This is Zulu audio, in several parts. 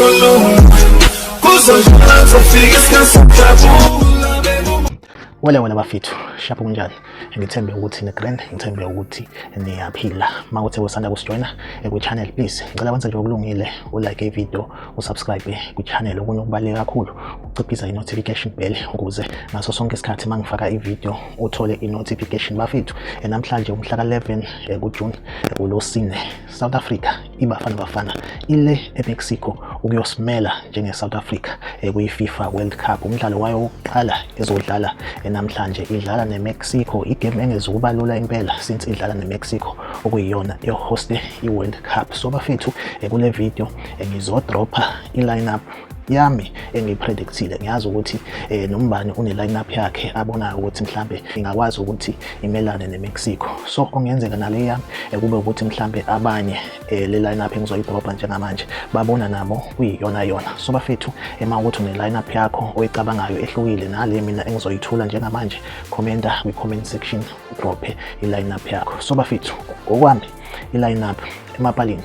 Kuzolunga, kuzodlula, kuzofika isikhathi sokujabula. Wele wele bafethu, shapho kunjani? Ngithembe ukuthi ni-grand, ngithembe ukuthi niyaphila. Uma kuthi usanda kusijoyina kwi-channel, please ngicela wenze nje okulungile, ulike i-video, usubscribe kwi-channel. Okunye okubaluleke kakhulu ukuciphisa i-notification bell ukuze ngaso sonke isikhathi uma ngifaka i-video uthole i-notification. Bafethu, namhlanje umhla ka-11 kuJune, uLosine, South Africa, iBafana Bafana ile eMexico ukuyosimela njenge-South Africa kwi-FIFA World Cup. Umdlalo wayo wokuqala ezodlala namhlanje idlala neMexico, igame engezukuba lula impela since idlala neMexico okuyiyona ehoste i-World Cup. So bafethu, kule video ngizodropha i-lineup yami engiyipredictile. Ngiyazi ukuthi nombani une lineup yakhe abonayo ukuthi mhlambe ingakwazi ukuthi imelane neMexico, so kungenzeka nale yami kube ukuthi mhlambe abanye le lineup engizoyidropa njengamanje babona nabo kuyiyona yona. So bafethu, ema ukuthi une lineup yakho oyicabangayo ehlukile nale mina engizoyithula njengamanje, commenta kwi-comment section, udrophe i-lineup yakho. So bafethu, ngokwami i-lineup, emapalini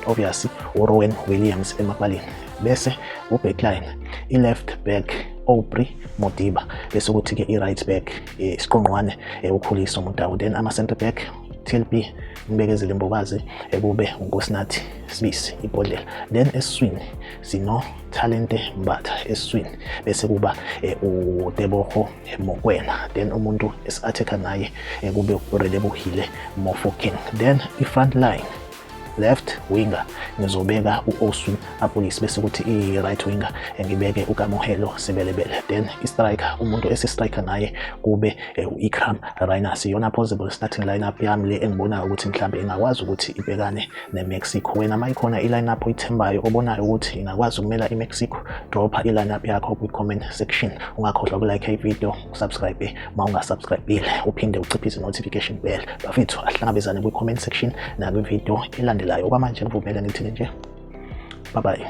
obviously uRowan Williams emapalini, bese ubackline, i-left back Aubrey Modiba, bese kuthi-ke i-right back isiqongqwane uKhuliso Mudau, then ama-center back TLB uMbekezeli Mbokazi, kube uNkosinathi Sibisi ibhodlela, then esiswini sino Thalente Mbatha esiswini, bese kuba uTeboho Mokoena, then umuntu esi-attacker naye kube uRelebohile Mofokeng. Then i-front line, left winger ngizobeka u-Oswin Appollis, bese kuthi i-right winger ngibeke uKamohelo Sebelebele, then i-striker, umuntu esi-striker naye kube u-Iqraam Rayners. Iyona possible starting lineup yami le engibonayo ukuthi mhlambe ingakwazi ukuthi ibhekane ne-Mexico. Wena uma ikhona i-lineup oyithembayo, obonayo ukuthi ingakwazi ukumela i-Mexico, dropha i-lineup yakho kwi-comment section. Ungakhohlwa ukulike i-video, usubscribe uma ungasubscribile, uphinde uciphise i-notification bell. Bafethu, ahlangabezane kwi-comment section nakwi-video elandelayo. Okwamanje ngivumele ngithini nje, bye bye.